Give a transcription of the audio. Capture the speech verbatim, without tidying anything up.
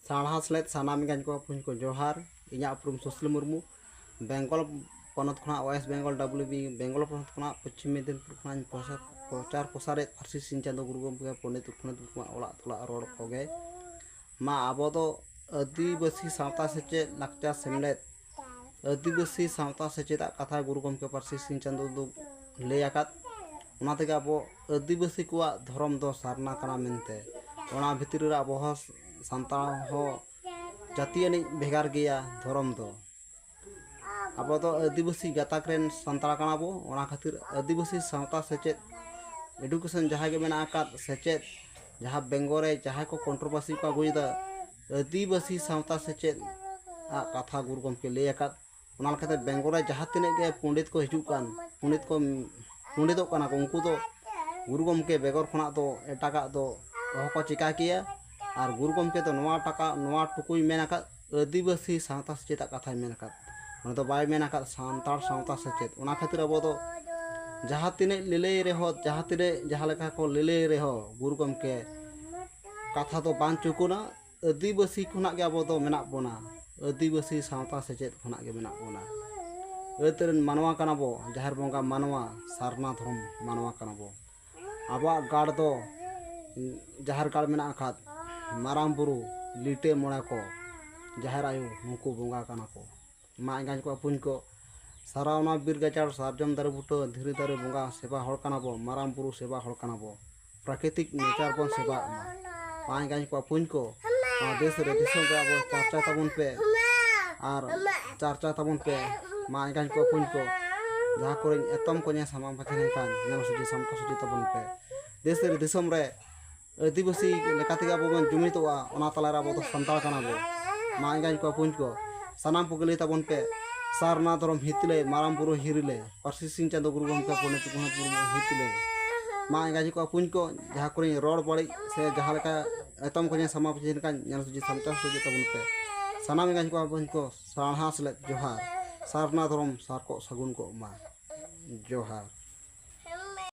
ᱥᱟᱬᱦᱟ ᱥᱮᱞᱮᱫ ᱥᱟᱱᱟᱢ ᱮᱸᱜᱟᱧ ᱠᱚ ᱵᱚᱠᱚᱧ ᱠᱚ ᱡᱚᱦᱟᱨ᱾ ᱤᱧᱟᱹᱜ ᱩᱯᱨᱩᱢ ᱥᱩᱥᱤᱞ ᱢᱩᱨᱢᱩ, ᱵᱮᱝᱜᱚᱞ ᱯᱚᱱᱚᱛ ᱠᱷᱚᱱᱟᱜ, West Bengal, W B Bengal ᱯᱚᱱᱚᱛ ᱠᱷᱚᱱᱟᱜ ᱯᱚᱪᱷᱤᱢ ᱢᱮᱫᱤᱱᱯᱩᱨ ᱠᱷᱚᱱᱟᱜ ᱤᱧ ᱯᱨᱚᱪᱟᱨ, ᱯᱨᱚᱪᱟᱨ ᱯᱨᱚᱥᱟᱨᱮᱫ ᱯᱟᱹᱨᱥᱤ ᱥᱤᱧ ᱪᱟᱸᱫᱳ ᱜᱩᱨᱩ ᱜᱚᱢᱠᱮ ᱯᱚᱱᱰᱤᱛ ᱨᱚᱜᱷᱩᱱᱟᱛᱷ ᱢᱩᱨᱢᱩᱣᱟᱜ ᱚᱲᱟᱜ ᱛᱚᱞᱟ ᱨᱚᱲ ᱠᱚᱜᱮ᱾ ᱢᱟ ᱟᱵᱚ ᱫᱚ ᱟᱹᱫᱤᱵᱟᱹᱥᱤ ᱥᱟᱶᱛᱟ ᱥᱮᱪᱮᱫ ᱞᱟᱠᱪᱟᱨ ᱥᱮᱢᱞᱮᱫ, ᱟᱹᱫᱤᱵᱟᱹᱥᱤ ᱥᱟᱶᱛᱟ ᱥᱮᱪᱮᱫᱟᱜ ᱠᱟᱛᱷᱟ ᱜᱩᱨᱩ ᱜᱚᱢᱠᱮ ᱯᱟᱹᱨᱥᱤ ᱥᱤᱧ ᱪᱟᱸᱫᱳ ᱫᱚ ᱞᱟᱹᱭ ᱟᱠᱟᱫ᱾ ᱚᱱᱟ ᱛᱮᱜᱮ ᱟᱵᱚ ᱟᱹᱫᱤᱵᱟᱹᱥᱤ ᱠᱚᱣᱟᱜ ᱫᱷᱚᱨᱚᱢ ᱫᱚ ᱥᱟᱨᱱᱟ ᱠᱟᱱᱟ ᱢᱮᱱᱛᱮ, ᱚᱱᱟ ᱵᱷᱤᱛᱨᱤ ᱨᱮ ᱟᱵᱚ ᱦᱚᱸ ᱥᱟᱱᱛᱟᱲ ᱦᱚᱸ ᱡᱟᱹᱛᱤ ᱟᱹᱱᱤᱡ ᱵᱷᱮᱜᱟᱨ ᱜᱮᱭᱟ ᱫᱷᱚᱨᱚᱢ ᱫᱚ᱾ ᱟᱵᱚ ᱫᱚ ᱟᱹᱫᱤᱵᱟᱹᱥᱤ ᱜᱟᱛᱟᱠ ᱨᱮᱱ ᱥᱟᱱᱛᱟᱲ ᱠᱟᱱᱟ ᱵᱚ, ᱚᱱᱟ ᱠᱷᱟᱹᱛᱤᱨ ᱟᱹᱫᱤᱵᱟᱹᱥᱤ ᱥᱟᱶᱛᱟ ᱥᱮᱪᱮᱫ, ᱮᱰᱩᱠᱮᱥᱚᱱ ᱡᱟᱦᱟᱸ ᱜᱮ ᱢᱮᱱᱟᱜ ᱟᱠᱟᱫ, ᱥᱮᱪᱮᱫ, ᱡᱟᱦᱟᱸ ᱵᱮᱝᱜᱚᱞ ᱨᱮ ᱡᱟᱦᱟᱸᱭ ᱠᱚ ᱠᱚᱱᱴᱨᱳᱵᱷᱟᱨᱥᱤ ᱠᱚ ᱟᱹᱜᱩᱭᱮᱫᱟ, ᱟᱹᱫᱤᱵᱟᱹᱥᱤ ᱥᱟᱶᱛᱟ ᱥᱮᱪᱮᱫ ᱟᱜ ᱠᱟᱛᱷᱟ ᱜᱩᱨᱩ ᱜᱚᱢᱠᱮ ᱞᱟᱹᱭ ᱟᱠᱟᱫ᱾ ᱚᱱᱟ ᱞᱮᱠᱟᱛᱮ ᱵᱮᱝᱜᱚᱞ ᱨᱮ ᱡᱟᱦᱟᱸ ᱛᱤᱱᱟᱹᱜ ᱜᱮ ᱯᱚᱸᱰᱤᱛ ᱠᱚ ᱦᱤᱡᱩᱜ ᱠᱟᱱ, ᱯᱚᱸᱰᱤᱛ ᱠᱚ, ᱯᱚᱸᱰᱤᱛᱚᱜ ᱠᱟᱱᱟ ᱠᱚ, ᱩᱱᱠᱩ ᱫᱚ ᱜᱩᱨᱩ ᱜᱚᱢᱠᱮ ᱵᱮᱜᱚᱨ ᱠᱷᱚᱱᱟᱜ ᱫᱚ ᱮᱴᱟᱜᱟᱜ ᱫᱚ ᱚᱦᱚ ᱠᱚ ᱪᱤᱠᱟ ᱠᱮᱭᱟ᱾ ᱟᱨ ᱜᱩᱨᱩ ᱜᱚᱢᱠᱮ ᱫᱚ ᱱᱚᱣᱟ ᱴᱟᱠᱟ, ᱱᱚᱣᱟ ᱴᱩᱠᱩᱭ ᱢᱮᱱ ᱟᱠᱟᱫ, ᱟᱹᱫᱤᱵᱟᱹᱥᱤ ᱥᱟᱶᱛᱟ ᱥᱮᱪᱮᱫᱟᱜ ᱠᱟᱛᱷᱟᱭ ᱢᱮᱱ ᱟᱠᱟᱫ᱾ ᱚᱸᱰᱮ ᱫᱚ ᱵᱟᱭ ᱢᱮᱱ ᱟᱠᱟᱫ ᱥᱟᱱᱛᱟᱲ ᱥᱟᱶᱛᱟ ᱥᱮᱪᱮᱫ᱾ ᱚᱱᱟ ᱠᱷᱟᱹᱛᱤᱨ ᱟᱵᱚ ᱫᱚ ᱡᱟᱦᱟᱸ ᱛᱤᱱᱟᱹᱜ ᱞᱟᱹᱞᱟᱹᱭ ᱨᱮᱦᱚᱸ, ᱡᱟᱦᱟᱸ ᱛᱤᱱᱟᱹᱜ ᱡᱟᱦᱟᱸ ᱞᱮᱠᱟ ᱠᱚ ᱞᱟᱹᱞᱟᱹᱭ ᱨᱮᱦᱚᱸ ᱜᱩᱨᱩ ᱜᱚᱢᱠᱮ ᱠᱟᱛᱷᱟ ᱫᱚ ᱵᱟᱝ ᱪᱩᱠᱩᱱᱟ᱾ ᱟᱹᱫᱤᱵᱟᱹᱥᱤ ᱠᱷᱚᱱᱟᱜ ᱜᱮ ᱟᱵᱚ ᱫᱚ ᱢᱮᱱᱟᱜ ᱵᱚᱱᱟ, ᱟᱹᱫᱤᱵᱟᱹᱥᱤ ᱥᱟᱶᱛᱟ ᱥᱮᱪᱮᱫ ᱠᱷᱚᱱᱟᱜ ᱜᱮ ᱢᱮᱱᱟᱜ ᱵᱚᱱᱟ᱾ ᱟᱹᱫ ᱨᱮᱱ ᱢᱟᱱᱣᱟ ᱠᱟᱱᱟ ᱵᱚ, ᱡᱟᱦᱮᱨ ᱵᱚᱸᱜᱟ ᱢᱟᱱᱣᱟ, ᱥᱟᱨᱱᱟ ᱫᱷᱚᱨᱚᱢ ᱢᱟᱱᱣᱟ ᱠᱟᱱᱟ ᱵᱚ᱾ ᱟᱵᱚᱣᱟᱜ ᱜᱟᱲ ᱫᱚ ᱡᱟᱦᱮᱨ ᱜᱟᱲ ᱢᱮᱱᱟᱜ ᱟᱠᱟᱫ, ᱢᱟᱨᱟᱝ ᱵᱩᱨᱩ, ᱞᱤᱴᱟᱹ ᱢᱚᱬᱮ ᱠᱚ, ᱡᱟᱦᱮᱨ ᱟᱭᱳ, ᱱᱩᱠᱩ ᱵᱚᱸᱜᱟ ᱠᱟᱱᱟ ᱠᱚ᱾ ᱢᱟ ᱮᱸᱜᱟᱧ ᱠᱚ ᱟᱹᱯᱩᱧ ᱠᱚ, ᱥᱟᱨᱟ ᱚᱱᱟ ᱵᱤᱨ ᱜᱟᱡᱟᱲ ᱥᱟᱨᱡᱚᱢ ᱫᱟᱨᱮ ᱵᱩᱴᱟᱹ, ᱫᱷᱤᱨᱤ ᱫᱟᱨᱮ ᱵᱚᱸᱜᱟ ᱥᱮᱵᱟ ᱦᱚᱲ ᱠᱟᱱᱟ ᱵᱚ, ᱢᱟᱨᱟᱝ ᱵᱩᱨᱩ ᱥᱮᱵᱟ ᱦᱚᱲ ᱠᱟᱱᱟ ᱵᱚ᱾ ᱯᱨᱟᱠᱨᱤᱛᱤᱠ ᱱᱮᱪᱟᱨ ᱵᱚᱱ ᱥᱮᱵᱟᱜ ᱢᱟ᱾ ᱢᱟ ᱮᱸᱜᱟᱧ ᱠᱚ ᱟᱹᱯᱩᱧ ᱠᱚ, ᱱᱚᱣᱟ ᱫᱮᱥ ᱨᱮ ᱫᱤᱥᱚᱢ ᱨᱮ ᱟᱵᱚ ᱪᱟᱨᱪᱟ ᱛᱟᱵᱚᱱ ᱯᱮ, ᱟᱨ ᱪᱟᱨᱪᱟ ᱛᱟᱵᱚᱱ ᱯᱮ᱾ ᱢᱟ ᱮᱸᱜᱟᱧ ᱠᱚ ᱟᱹᱯᱩᱧ ᱠᱚ, ᱡᱟᱦᱟᱸ ᱠᱚᱨᱮᱧ ᱮᱛᱚᱢ ᱠᱚᱧᱮ ᱥᱟᱢᱟᱝ ᱯᱟᱪᱷᱮ ᱞᱮᱱᱠᱷᱟᱱ ᱧᱮᱞ ᱥᱚᱡᱷᱮ ᱥᱟᱢᱴᱟᱣ ᱥᱚᱡᱷᱮ ᱛᱟᱵᱚᱱ ᱯᱮ᱾ ᱫᱮᱥ ᱨᱮ ᱫᱤᱥᱚᱢ ᱨᱮ ᱟᱹᱫᱤᱵᱟᱹᱥᱤ ᱞᱮᱠᱟ ᱛᱮᱜᱮ ᱟᱵᱚ ᱵᱚᱱ ᱡᱩᱢᱤᱫᱚᱜᱼᱟ, ᱚᱱᱟ ᱛᱟᱞᱟᱨᱮ ᱟᱵᱚ ᱫᱚ ᱥᱟᱱᱛᱟᱲ ᱠᱟᱱᱟ ᱵᱚ᱾ ᱢᱟ ᱮᱸᱜᱟᱧ ᱠᱚ ᱟᱹᱯᱩᱧ ᱠᱚ, ᱥᱟᱱᱟᱢ ᱠᱚᱜᱮ ᱞᱟᱹᱭ ᱛᱟᱵᱚᱱ ᱯᱮ, ᱥᱟᱨᱱᱟ ᱫᱷᱚᱨᱚᱢ ᱦᱤᱛ ᱞᱮ, ᱢᱟᱨᱟᱝ ᱵᱩᱨᱩ ᱦᱤᱨᱤ ᱞᱮ, ᱯᱟᱹᱨᱥᱤ ᱥᱤᱧ ᱪᱟᱸᱫᱳ ᱜᱩᱨᱩ ᱜᱚᱢᱠᱮ ᱯᱚᱱᱰᱤᱛ ᱨᱚᱜᱷᱩᱱᱟᱛᱷ ᱢᱩᱨᱢᱩ ᱦᱤᱛ ᱞᱮ᱾ ᱢᱟ ᱮᱸᱜᱟᱧ ᱠᱚ ᱟᱹᱯᱩᱧ ᱠᱚ, ᱡᱟᱦᱟᱸ ᱠᱚᱨᱮᱧ ᱨᱚᱲ ᱵᱟᱹᱲᱤᱡ ᱥᱮ ᱡᱟᱦᱟᱸ ᱞᱮᱠᱟ ᱮᱛᱚᱢ ᱠᱚᱧᱮ ᱥᱟᱢᱟᱝ ᱯᱟᱪᱷᱮ ᱞᱮᱱᱠᱷᱟᱱ ᱧᱮᱞ ᱥᱚᱡᱷᱮ ᱥᱟᱢᱴᱟᱣ ᱥᱚᱡᱷᱮ ᱛᱟᱵᱚᱱ ᱯᱮ᱾ ᱥᱟᱱᱟᱢ ᱮᱸᱜᱟᱧ ᱠᱚ ᱟᱹᱯᱩᱧ ᱠᱚ, ᱥᱟᱨᱱᱟ ᱥᱮᱞᱮᱫ ᱡᱚᱦᱟᱨ, ᱥᱟᱨᱱᱟ ᱫᱷᱚᱨᱚᱢ ᱥᱟᱨ ᱠᱚᱜ ᱥᱟᱹᱜᱩᱱ ᱠᱚᱜ ᱢᱟ᱾ ᱡᱚᱦᱟᱨ᱾